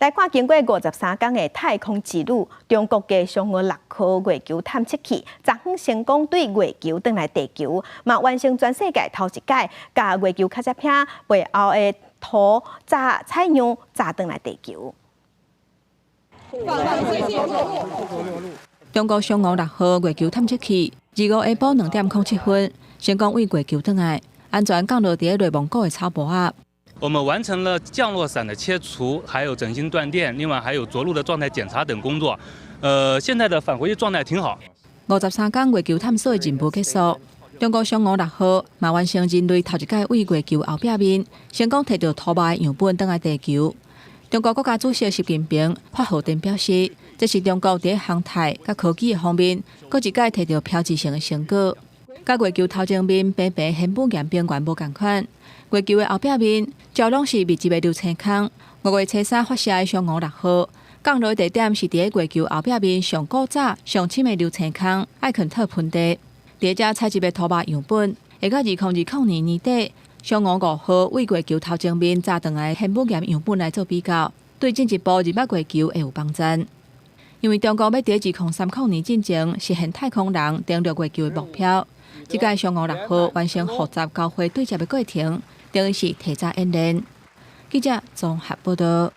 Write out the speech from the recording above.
來看經過53工的太空之旅，中國的嫦娥六號月球探測器昨昏成功對月球轉來地球，嘛完成全世界頭一擺共月球卡車片背後的土載採樣載轉來地球。中國嫦娥六號月球探測器25下晡2點07分成功對月球轉來，安全降落佇內蒙古的草埔仔。我們完成了降落傘的切除，還有整星斷電，另外還有着陸的狀態檢查等工作。現在的返回狀態挺好。53工月球探索的任務結束，中國嫦娥六號嘛完成人類頭一擺對月球後壁面，成功提著塗肉的樣本轉來地球。中國國家主席習近平發賀電表示，這是中國佇航太佮科技的方面，閣一擺提著標誌性的成果。佮月球頭前面平平玄武岩平原無仝款，月球的後壁面全攏是密集的流星空。5月初3發射的嫦娥六號降落地點是佇月球後壁面上古早、上深的流星空艾肯特盆地。佇遮採集的塗肉樣本，會佮2020年年底嫦娥五號對月球頭前面載轉來的玄武岩樣本來做比較，對進一步認捌月球會有幫助。因為中國欲佇2030年進前實現太空人登陸月球的目標。這擺嫦娥六號完成複雜交會對接的過程，等於是提早演練。記者綜合報道。